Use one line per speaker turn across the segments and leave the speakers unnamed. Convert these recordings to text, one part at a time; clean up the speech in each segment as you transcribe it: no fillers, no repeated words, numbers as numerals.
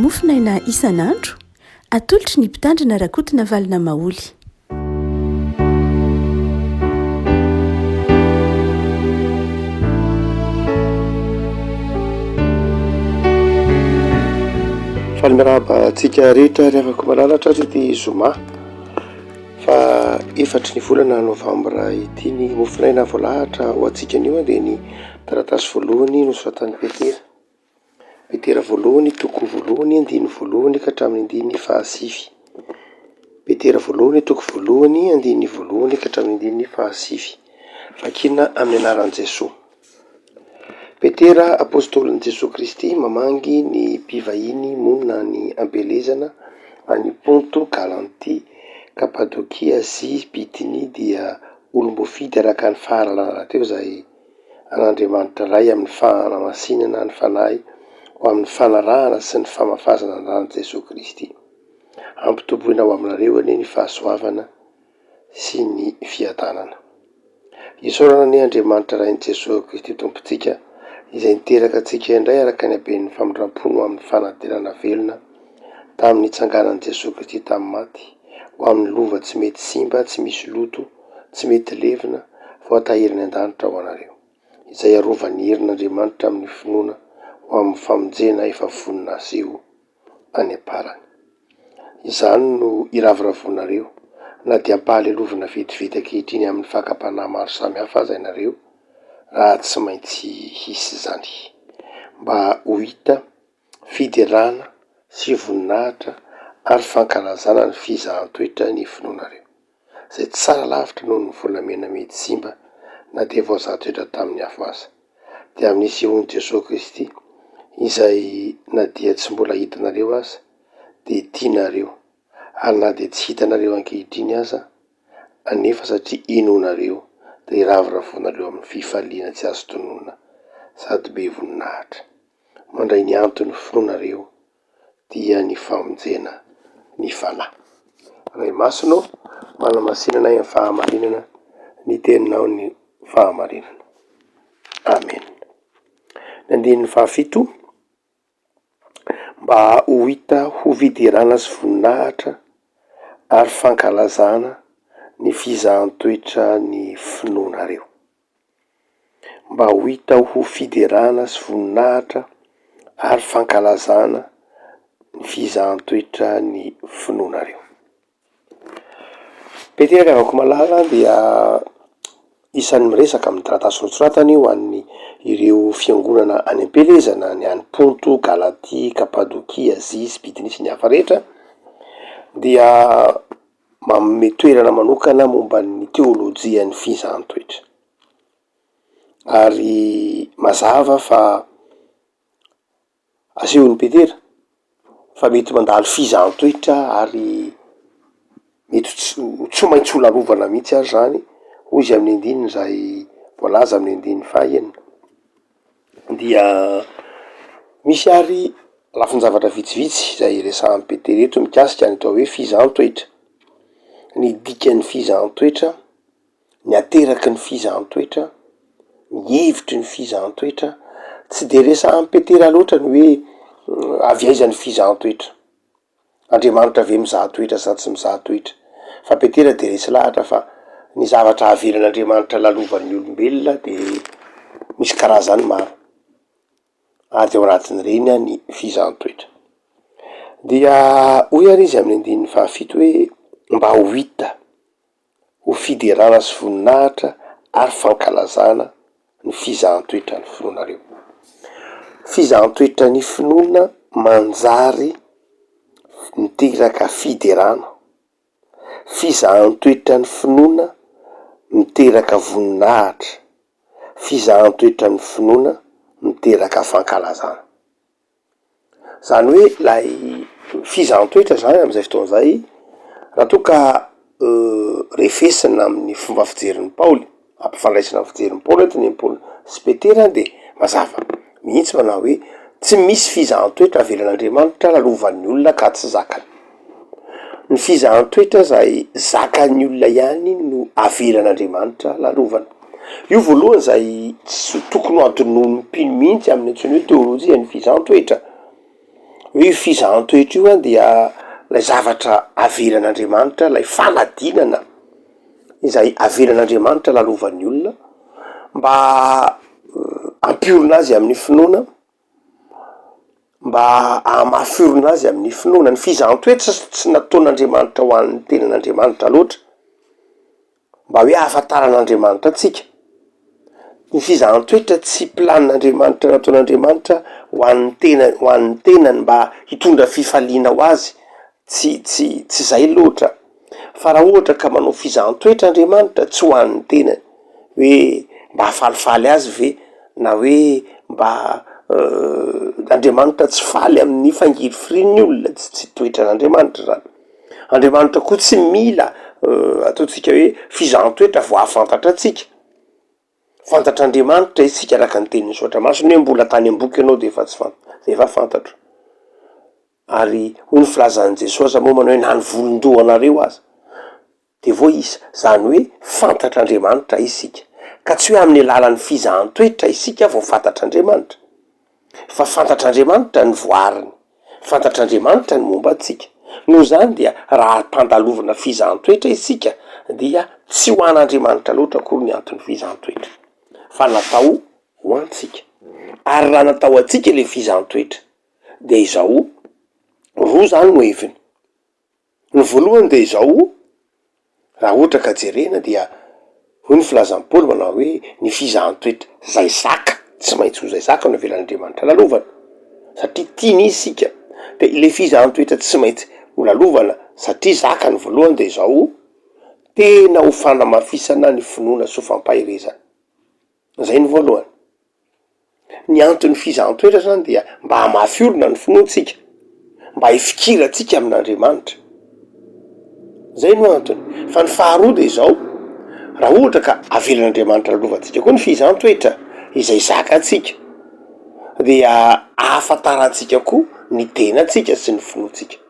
Mofonaina isan'andro, atolotry ny Mpitandrina Rakotonavalona Maholy.
Faly miarahaba antsika rehetra ry havako malala tratry ity zoma fa efatry ny volana novambra ity. Ny mofonaina voalahatra ho antsika anio dia ny taratasy voalohany nosoratan'i Petera. Petera voalohany toko voalohany andininy voalohany ka hatramin'ny andininy fahasivy. Petera voalohany toko voalohany andininy voalohany ka hatramin'ny andininy fahasivy. Vakina amin'ny anaran'i Jesoa. Petera apôstôlin'i Jesoa Kristy mamangy ny mpivahiny monina any am-pielezana any Ponto, Galantia, Kapadokia, Azia, Bitinia dia olom-boafidy araka ny fahalalana rahateo izay an'Andriamanitra Ray amin'ny fanamasinana ny Fanahy ho amin'ny fanarahana sy ny famafazana ny ran'i Jesoa Kristy. Hampitomboina ho aminareo anie ny fahasoavana sy ny fiadanana. Isaorana anie Andriamanitra Rain'i Jesoa Kristy Tompontsika, izay niteraka antsika indray araka ny haben'ny famindram-pony ho amin'ny fanantenana velona tamin'ny nitsanganan'i Jesoa Kristy tamin'ny maty, ho amin'ny lova tsy mety simba, tsy misy loto, tsy mety levona, voatahiry any an-danitra ho anareo, izay arovan'ny herin'Andriamanitra amin'ny finoana ho amin'ny famonjena efa vonona haseho any am-parany. Izany no iravoravoanareo, na dia ampahalelovina vetivety ankehitriny amin'ny fakam-panahy maro samihafa aza ianareo, raha tsy maintsy hisy izany, mba ho hita fiderana sy voninahitra ary fankalazana ny fizahan-toetra ny finoanareo. izay tsara lavitra noho ny volamena mety simba na dia voazaha toetra tamin'ny afo aza, dia amin'ny nisehoan'i Jesoa Kristy, izay na dia tsy mbola hitanareo aza, dia tianareo, ary na dia tsy hitanareo ankehitriny aza anefa satria inoanareo, dia iravoravoanareo amin'ny fifaliana tsy azo tononina sady be voninahitra. Mandray ny anton'ny finoanareo dia ny famonjena ny fanahy. Ray Masina ô, manamasina anay amin'ny fahamarinana, ny Teninao ny fahamarinana. Amena. Ny andininy fahafito, mba ho hita ho fiderana sy voninahitra ary fankalazana ny fizahan-toetra ny finoanareo. mba ho hita ho fiderana sy voninahitra ary fankalazana ny fizahan-toetra ny finoanareo. Petera ry havako malala dia isan'ny miresaka amin'ny taratasy nosoratany ho an'ny ireo fiangonana any am-pielezana, ny any Ponto, Galatia, Kapadokia, Azia sy Bitinia sy ny hafa rehetra dia manome toerana manokana momba ny teolojian'ny fizahan-toetra. Ary mazava fa asehon'i Petera fa mety mandalo fizahan-toetra ary mety tsy ho tsy maintsy ho lalovana mihitsy ary zany, hoy izy amin'ny andininy izay voalaza amin'ny andininy fahaenina. Dia misy ary lafin-javatra vitsivitsy izay resahan'i Petera eto mikasika ny atao hoe fizahan-toetra. Ny dikan'ny fizahan-toetra, ny ateraky ny fizahan-toetra, ny hevitry ny fizahan-toetra. Tsy de resahan'i Petera loatra ny hoe avy aiza ny fizahan-toetra. Andriamanitra ve mizaha toetra sa tsy mizaha toetra? Fa Petera dia resy lahatra fa ny zavatra avelan'Andriamanitra lalovan'ny olombelona dia misy karazany maro, ary dia ao anatin'ireny ny fizahan-toetra. Dia hoy ary izy amin'ny andininy fahafito hoe mba ho hita ho fiderana sy voninahitra ary fankalazana ny fizahan-toetra ny finoanareo. Fizahan-toetra ny finoana manjary miteraka fiderana. Fizahan-toetra ny finoana miteraka voninahitra. Fizahan-toetra ny finoana miteraka fankalazana. Zany hoe lay fizahan-toetra zany am'zay fotoana zay raha toa ka refesina amin'ny fomba fijerin'i Paoly, ampifandraisina amin'ny fijerin'i Paoly eto ny an'i Paoly sy Petera de mazava mihitsy manao hoe tsy misy fizahan-toetra avelan'Andriamanitra lalovan'ny olona ka tsy zakany. Ny fizahan-toetra zay zakan'ny olona ihany no avelan'Andriamanitra lalovana. Io voalohany zay tsy tokony ho adinoin'ny mpino mihitsy amin'ny antsoiny hoe teolojian'ny fizahan-toetra. Hoe io fizahan-toetra io an dia ilay zavatra avelan'Andriamanitra, ilay fanadinana izay avelan'Andriamanitra lalovan'ny olona mba hampiorina azy amin'ny finoana, mba hahamafy orina azy amin'ny finoana. Ny fizahan-toetra tsy nataon'Andriamanitra ho an'ny tenan'Andriamanitra loatra. Mba hoe ahafantaran'Andriamanitra antsika. Ny fizahan-toetra tsy planin'Andriamanitra nataon'Andriamanitra ho an'ny tena ho an'ny tenany mba hitondra fifaliana ho azy, tsy tsy tsy zay loatra. Fa raha ohatra ka manao fizahan-toetra Andriamanitra tsy ho an'ny tenany, hoe mba hahafalifaly azy ve na hoe mba Andriamanitra tsy faly amin'ny fangirifirian'ny olona, tsy tsy toetran'Andriamanitra zany. Andriamanitra koa tsy mila ataontsika hoe fizahan-toetra vao hahafantatra antsika. Fantatr'Andriamanitra isika araka ny tenin'ny soratra masina hoe mbola tany am-boky ianao de efa tsy fan- de efa fantatro. Ary hoy ny filazan'i Jesosy moa manao hoe na ny volon-dohanareo aza de voaisa, zany hoe fantatr'Andriamanitra isika. Ka tsy hoe amin'ny alalan'ny fizahan-toetra isika vao fantatr'Andriamanitra. Fa fantatr'Andriamanitra ny voariny. Fantatr'Andriamanitra ny momba antsika. Noho izany dia raha ampandalovina fizahan-toetra isika dia tsy ho an'Andriamanitra loatra akory ny anton'ny fizahan-toetra, fa natao ho antsika. Ary raha natao ho antsika ilay fizahan-toetra dia izao, roa izany no heviny. Ny voalohany dia izao, raha ohatra ka jerena dia hoy ny filazan'i Paoly manao hoe ny fizahan-toetra izay zaka, tsy maintsy ho izay zaka no avelan'Andriamanitra lalovana satria tiany isika, dia ilay fizahan-toetra tsy maintsy ho lalovana satria zaka ny voalohany dia izao, tena ho fanamafisana ny finoana sy ho fampaherezana. Izay ny voalohany. Ny anton'ny fizahan-toetra zany dia mba hamafy orina ny finoantsika, mba hifikirantsika amin'Andriamanitra. Zay no antony. Fa ny faharoa de izao, raha ohatra ka avelan'Andriamanitra lalovantsika koa ny fizahan-toetra izay zakantsika, dia ahafantarantsika koa ny tenantsika sy ny finoantsika.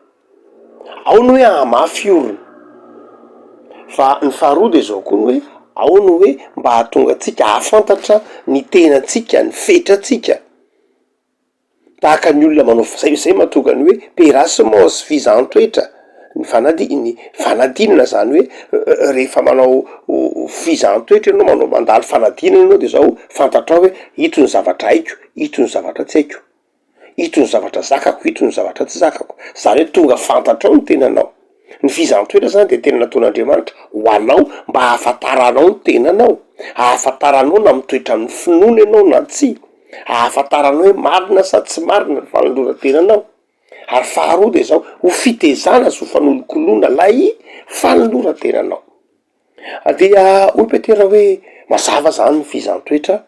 Ao ny hoe hahamafy orina, fa ny faharoa de zao koa ny hoe ao ny hoe mba hahatonga antsika hahafantatra ny tenantsika, ny fetrantsika, tahaka ny olona manao zay zay mahatonga ny hoe perasmos, fizahan-toetra, ny fanadi- ny fanadinana zany hoe rehefa manao fizahan-toetra ianao, manao mandalo fanadinana ianao de zao fantatrao hoe ito ny zavatra haiko, ito ny zavatra tsy haiko. Ito ny zavatra zakako, ito ny zavatra tsy zakako. Zany hoe tonga fantatrao ny tenanao. Ny fizahan-toetra zany dia tena nataon'Andriamanitra ho anao mba hahafantaranao ny tenanao, hahafantaranao na mitoetra amin'ny finoana ianao na tsia, hahafantaranao hoe marina sa tsy marina ny fanoloran-tenanao. Ary faharoa dia izao, ho fitezana sy ho fanolokoloana ilay fanoloran-tenanao. Dia hoy Petera hoe, mazava zany ny fizahan-toetra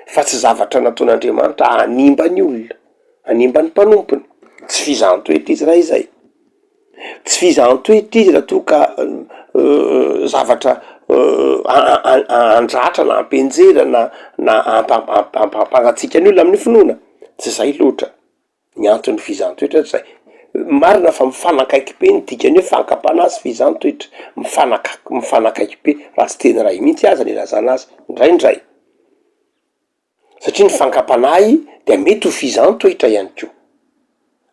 fa tsy zavatra nataon'Andriamanitra hanimba ny olona, hanimba ny mpanompony, tsy fizahan-toetra izy raha izay, tsy fizahan-toetra izy raha toa ka zavatra handratra na hampianjera na na hampangatsiaka ny olona amin'ny finoana, tsy zay loatra. Ny anton'ny fizahan-toetra zay. Marina fa mifanakaiky be ny dikan'ny hoe fankam-panahy sy fizahan-toetra, mifanakak- mifanakaiky be, raha tsy teny iray mihitsy aza ny ilazana azy indraindray, satria ny fankam-panahy dia mety ho fizahan-toetra ihany koa,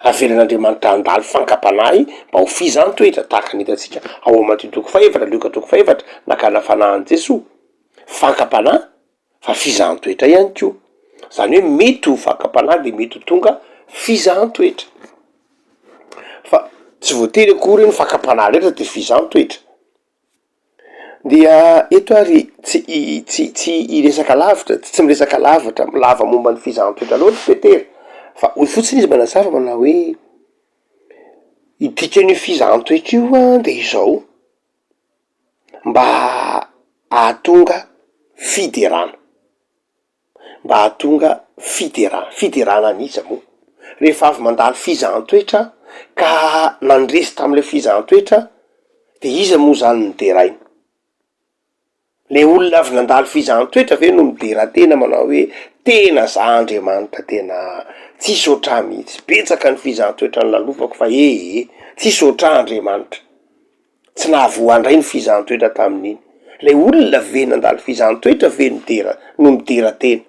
avelan'Andriamanitra handalo fankam-panahy mba ho fizahan-toetra, tahaka ny hitantsika ao amin'ny Matio toko fahefatra, Lioka toko fahefatra, nakana fanahy an'i Jesoa, fankam-panahy fa fizahan-toetra ihany koa. Zany hoe mety ho fakam-panahy de mety ho tonga fizahan-toetra. Fa tsy voatery akory hoe ny fakam-panahy rehetra de fizahan-toetra. Dia eto ary tsy i- tsy tsy hiresaka lavitra, tsy miresaka lavitra lava momba ny fizahan-toetra loatra Petera fa hoy fotsiny izy manazava manao hoe, ny dikan'io fizahan-toetra io an de izao. mba hahatonga fiderana, mba hahatonga fiderana, fiderana an'iza moa? Rehefa avy mandalo fizahan-toetra ka nandresy tamin'ilay fizahan-toetra de iza moa zany no deraina? Le olona avy nandalo fizahan-toetra ve no midera tena manao hoe tena za Andriamanitra tena tsisy ohatr'ahy mihitsy, betsaka ny fizahan-toetra nolalovako fa ee, tsisy ohatr'ahy Andriamanitra. Tsy nahavoa indray ny fizahan-toetra tamin'iny. Ilay olona ve nandalo fizahan-toetra ve no dera no midera tena?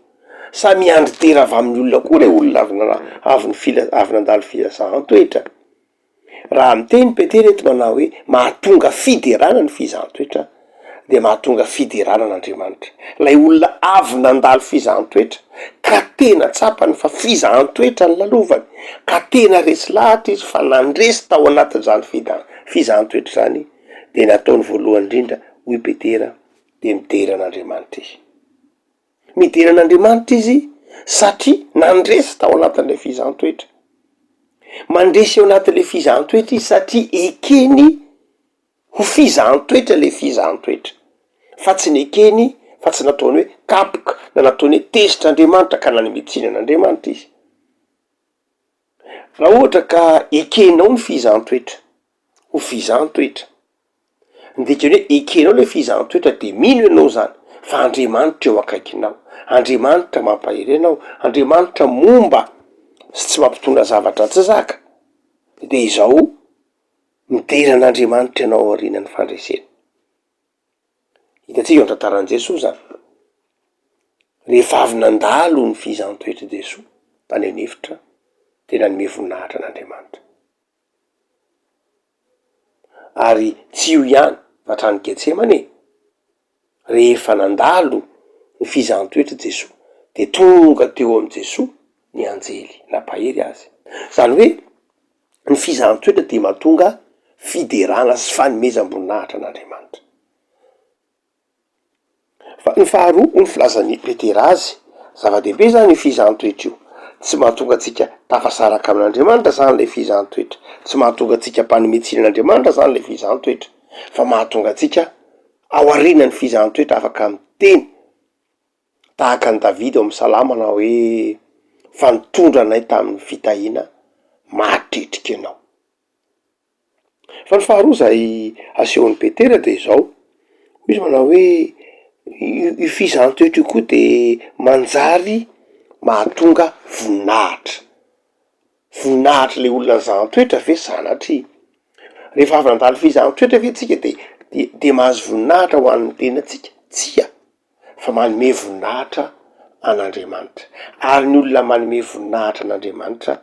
Sa miandry dera avy amin'ny olona koa ilay olona avy nana- avy nifila- avy nandalo fizahan-toetra? Raha miteny Petera eto manao hoe mahatonga fiderana ny fizahan-toetra dia mahatonga fiderana an'Andriamanitra. Ilay olona avy nandalo fizahan-toetra ka tena tsapany fa fizahan-toetra ny lalovany, ka tena resy lahatra izy fa nandresy tao anatin'izany fida- fizahan-toetra izany, dia ny ataony voalohany indrindra, hoy Petera, dia midera an'Andriamanitra izy. Midera an'Andriamanitra izy satria nandresy tao anatin'ilay fizahan-toetra. Mandresy eo anatin'ilay fizahan-toetra izy satria ekeny ho fizahan-toetra ilay fizahan-toetra, fa tsy nekeny fa tsy nataony hoe kapoka na nataony hoe tezitra Andriamanitra ka nanome tsiny an'Andriamanitra izy. Raha ohatra ka ekenao ny fizahan-toetra ho fizahan-toetra, Ny dikany hoe ekenao ilay fizahan-toetra dia mino ianao izany fa Andriamanitra eo akaikinao, Andriamanitra mampahery anao, Andriamanitra momba sy tsy mampitondra zavatra tsy zaka, dia izao midera an'Andriamanitra ianao aorianan'ny fandresena. Hitantsika eo amin'ny tantaran'i Jesoa izany. Rehefa avy nandalo ny fizahan-toetr'i Jesoa tany an'efitra dia nanome voninahitra an'Andriamanitra. Ary tsy io ihany fa hatrany Getsemane e! Rehefa nandalo ny fizahan-toetra Jesoa dia tonga teo amin'i Jesoa ny anjely nampahery azy. Izany hoe ny fizahan-toetra dia mahatonga fiderana sy fanomezam-boninahitra an'Andriamanitra. Fa ny faharoa, hoy ny filazan'i Petera azy, zava-dehibe izany io fizahan-toetra io. Tsy mahatonga antsika tafasaraka amin'Andriamanitra izany ilay fizahan-toetra. Tsy mahatonga antsika mpanome tsiny an'Andriamanitra izany ilay fizahan-toetra. Fa mahatonga antsika aorianan'ny fizahan-toetra afaka miteny tahaka an'i Davida ao amin'ny Salamo manao hoe, Fa nitondra anay tamin'ny fitahiana mahatretrika Ianao. Fa ny faharoa izay asehon'i Petera dia izao, hoy izy manao hoe io fizahan-toetra io koa de manjary mahatonga voninahitra, voninahitry le olona nizahan-toetra ve sanatria? Rehefa avy nandalo fizahan-toetra ve tsika de de de mahazo voninahitra ho an'ny tenantsika? Tsia, fa manome voninahitra an'Andriamanitra, ary ny olona manome voninahitra an'Andriamanitra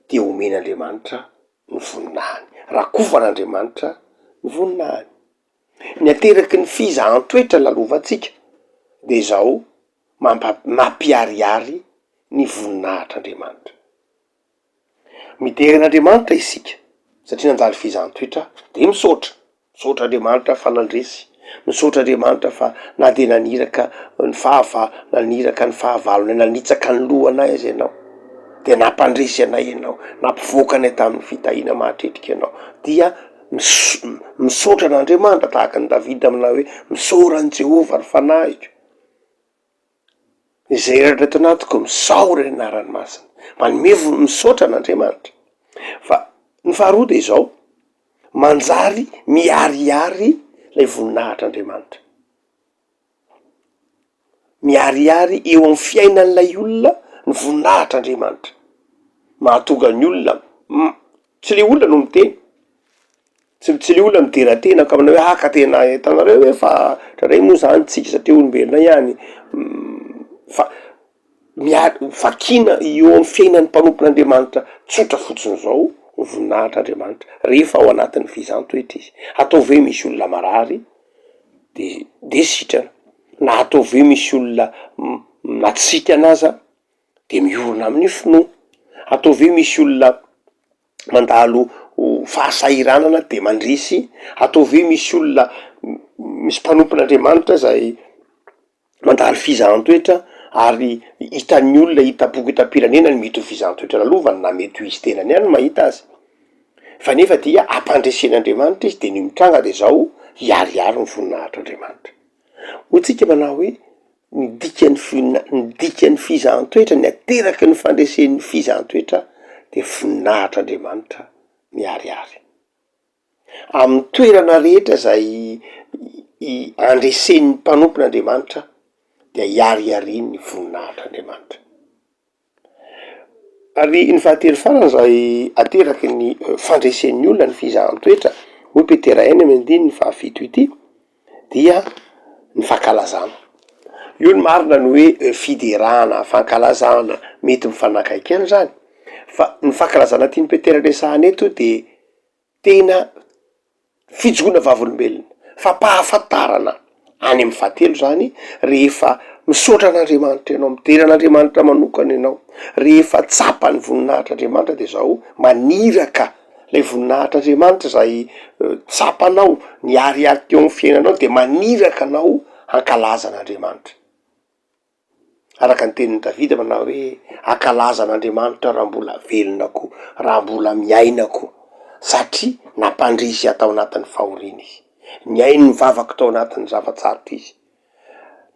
de omen'Andriamanitra ny voninahiny. Rakofan'Andriamanitra ny voninahiny. Ny ateraky ny fizahan-toetra lalovantsika dia izao, mampa- mampiharihary ny voninahitr'Andriamanitra. Midera an'Andriamanitra isika satria nandalo fizahan-toetra dia misaotra. Misaotra Andriamanitra fa nandresy, misaotra Andriamanitra fa na dia naniraka ny fahava- naniraka ny fahavalonay nanitsaka ny lohanay aza ianao, dia nampandresy anay ianao, nampivoaka anay tamin'ny fitahiana mahatretrika ianao, dia mis- misaotra an'Andriamanitra tahaka an'i Davida aminao hoe misaora an'i Jehovah ry fanahiko. Izay rehetra ato anatiko misaora ny anarany masina, manome vo- misaotra an'Andriamanitra. Fa ny faharoa de izao, manjary miharihary lay voninahitr'Andriamanitra. Miharihary eo amin'ny fiainan'ilay olona ny voninahitr'Andriamanitra. Mahatonga ny olona, tsy le olona no miteny, Tsy tsy le olona midera tena ka manao hoe ah ka tena hitanareo ve fa indraindray moa zany tsika satria olombelona ihany fa mia- vakiana eo amin'ny fiainan'ny mpanompon'Andriamanitra tsotra fotsiny zao ny voninahitr'Andriamanitra rehefa ao anatin'ny fehezan-toetra izy. Ataovy hoe misy olona marary de de sitrana, na ataovy hoe misy olona na tsy sitrana aza de miorina amin'ny finoana, ataovy hoe misy olona mandalo fahasahiranana de mandresy, ataovy hoe misy olona misy mpanompon'Andriamanitra zay mandalo fizahan-toetra ary hitan'ny olona hitam-poko hitam-pirenena ny mety ho fizahan-toetra lalovany na mety ho izy tenany ihany no mahita azy, fa nefa dia ampandresen'Andriamanitra izy de ny mitranga de zao hiharihary ny voninahitr'Andriamanitra. Hoy tsika manao hoe Ny dikan'ny fina- ny dikan'ny fizahan-toetra, ny ateraky ny fandresen'ny fizahan-toetra dia voninahitr'Andriamanitra miharihary. Amin'ny toerana rehetra izay i- andresen'ny mpanompon'Andriamanitra dia ihariharian'ny voninahitr'Andriamanitra. Ary ny fahatelo farany izay ateraky ny fandresen'ny olona ny fizahan-toetra, hoy Petera ihany amin'ny andininy fahafito ity, dia ny fankalazana. Io ny marina ny hoe fiderana, fankalazana, mety mifanakaiky ihany zany, fa ny fankalazana tian'i Petera resahana eto de tena fijoroana vavolombelona, fampahafantarana any amin'ny fahatelo zany rehefa misaotra an'Andriamanitra ianao, midera an'Andriamanitra manokana ianao, rehefa tsapa ny voninahitr'Andriamanitra de zao maniraka lay voninahitr'Andriamanitra zay tsapanao niharihary teo amin'ny fiainanao de maniraka anao hankalaza an'Andriamanitra. Araka ny tenin'i Davida manao hoe, Hankalaza an'Andriamanitra aho raha mbola velona koa, raha mbola miaina koa, satria nampandresy ahy tao anatin'ny fahoriana Izy. Nihaino ny vavako tao anatin'ny zava-tsarotra Izy.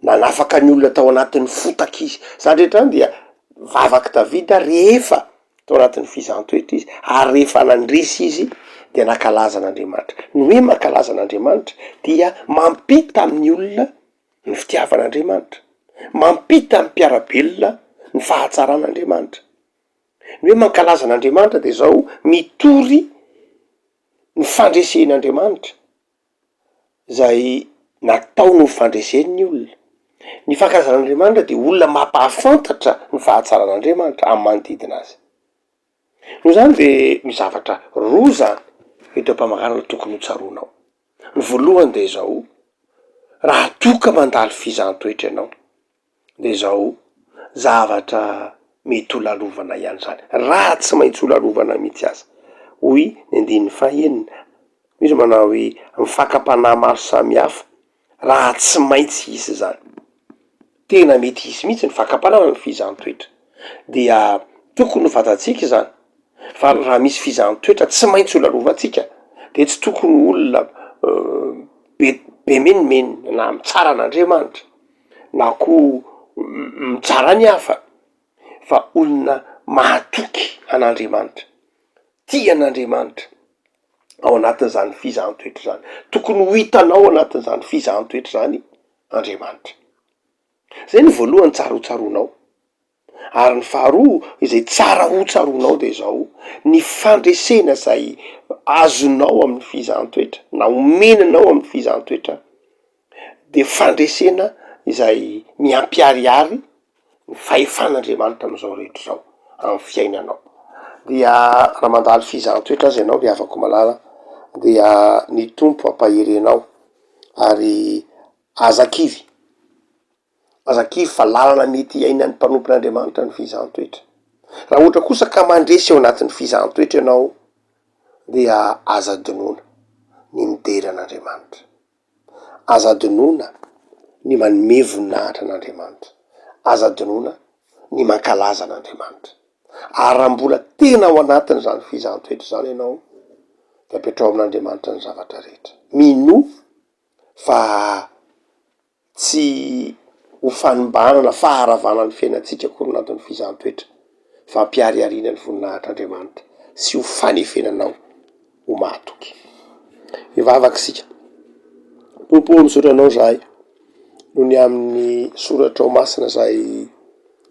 Nanafaka ny olona tao anatin'ny fotaka Izy. Izany rehetra izany dia vavak'i Davida rehefa tao anatin'ny fizahan-toetra izy, ary rehefa nandresy izy dia nankalaza an'Andriamanitra. Ny hoe mankalaza an'Andriamanitra dia mampita amin'ny olona ny fitiavan'Andriamanitra, mampita amin'ny mpiara-belona ny fahatsaran'Andriamanitra. Ny hoe mankalaza an'Andriamanitra dia izao, mitory ny fandresen'Andriamanitra izay nataony ho fandreseny ny olona. Ny fankalazan'Andriamanitra dia olona mampahafantatra ny fahatsaran'Andriamanitra amin'ny manodidina azy. Noho izany dia misy zavatra roa izany eto am-pamaranana tokony ho tsaroanao. Ny voalohany dia izao, raha toa ka mandalo fizahan-toetra ianao, dia izao zavatra mety ho lalovana ihany izany, raha tsy maintsy ho lalovana mihitsy aza, hoy ny andininy fahenina, misy manao hoe ny fakam-panahy maro samihafa, raha tsy maintsy hisy izany. Tena mety hisy mihitsy ny fakam-panahy na ny fizahan-toetra, dia tokony ho fantatsika izany fa raha misy fizahan-toetra tsy maintsy ho lalovantsika de tsy tokony ho olona be be menomenona na mitsara an'Andriamanitra na koa mitsara ny hafa fa olona mahatoky an'Andriamanitra, tia an'Andriamanitra ao anatin'izany fizahan-toetra izany. Tokony ho hitanao ao anatin'izany fizahan-toetra izany Andriamanitra. Zay ny voalohany tsara ho tsaroanao. Ary ny faharoa izay tsara ho tsaroanao dia izao, ny fandresena izay azonao amin'ny fizahan-toetra na omena anao amin'ny fizahan-toetra dia fandresena izay miampiharihary ny fahefan'Andriamanitra amin'izao rehetra izao amin'ny fiainanao. Dia raha mandalo fizahan-toetra aza ianao ry havako malala dia ny Tompo hampahery anao ary aza kivy. Aza kivy fa lalana mety hiainan'ny mpanompon'Andriamanitra ny fizahan-toetra. Raha ohatra kosa ka mandresy ao anatin'ny fizahan-toetra ianao dia aza adinoina ny midera an'Andriamanitra. Aza adinoina ny manome voninahitra an'Andriamanitra. Aza adinoina ny mankalaza an'Andriamanitra. Ary raha mbola tena ao anatin'izany fizahan-toetra izany ianao dia apetraho amin'Andriamanitra ny zavatra rehetra. Minoa fa Tsy ho fanimbana na faharavana ny fiainantsika akory ny anton'ny fizahan-toetra, fa hampiharihariana ny voninahitr'Andriamanitra sy ho fanefena anao ho mahatoky. Hivavaka isika. Tompo ô, misaotra Anao izahay noho ny amin'ny soratrao masina izay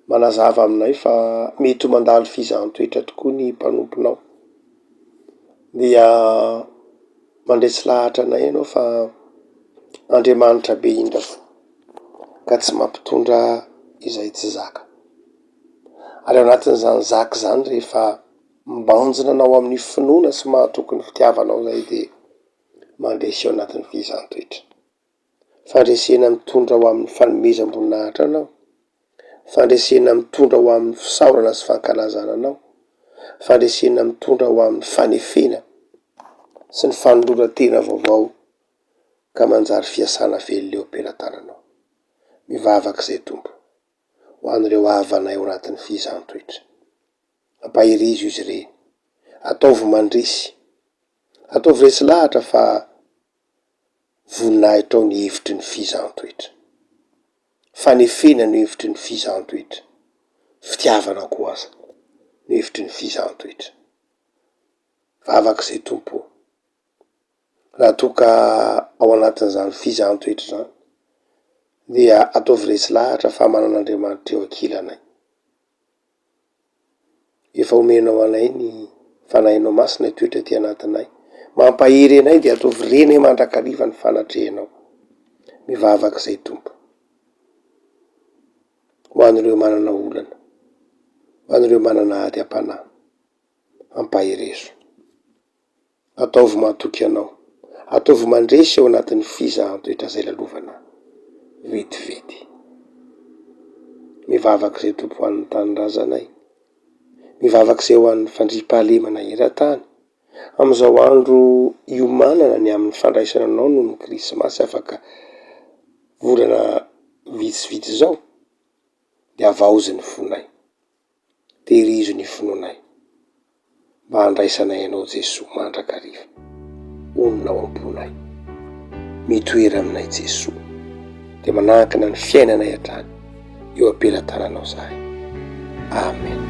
manazava aminay fa mety ho mandalo fizahan-toetra tokoa ny mpanomponao. Dia mandresy lahatra anay ianao fa Andriamanitra be indra fo ka tsy mampitondra izay tsy zaka. Ary ao anatin'izany zaka izany rehefa mibanjina anao amin'ny finoana sy mahatoky ny fitiavanao izay dia mandresy ao anatin'ny fihizan-toetra. Fandresena mitondra ho amin'ny fanomezam-boninahitra anao, fandresena mitondra ho amin'ny fisaorana sy fankalazana anao, fandresena mitondra ho amin'ny fanefena sy ny fanoloran-tena vaovao ka manjary fiasana velona eo am-pelatananao. Mivavaka izay Tompo, ho an'ireo havanay ao anatin'ny fihizan-toetra. Ampaherizo izy ireny. Ataovy mandresy. Ataovy resy lahatra fa voninahitrao ny hevitry ny fizahan-toetra. Fanefena no hevitry ny fizahan-toetra. Fitiavana koa aza no hevitry ny fizahan-toetra. Vavaka izay Tompo ô. Raha toa ka ao anatin'izany fizahan-toetra izany dia ataovy resy lahatra fa manana Andriamanitra eo ankilanay. Efa omenao anay ny Fanahinao Masina hitoetra aty anatinay. Mampahery anay dia ataovy renay mandrakariva ny fanatrehanao. Mivavaka izay Tompo. Ho an'ireo manana olana, ho an'ireo manana ady am-panahy, ampaherezo. Ataovy matoky anao. Ataovy mandresy ao anatin'ny fizahan-toetra izay lalovana vetivety. Mivavaka izay Tompo ho an'ny tanindrazanay. Mivavaka izay ho an'ny fandriampahalemana eran-tany. Amin'izao andro iomanana ny amin'ny fandraisana anao noho ny Krismasy afaka volana vitsivitsy izao, dia havaozy ny fonay. Tehirizo ny finoanay mba handraisanay Anao Jesoa mandrakariva. Honina ao am-ponay. Mitoera aminay Jesoa. Dia manankina ny fiainanay hatrany eo am-pelatananao zahay. Amen.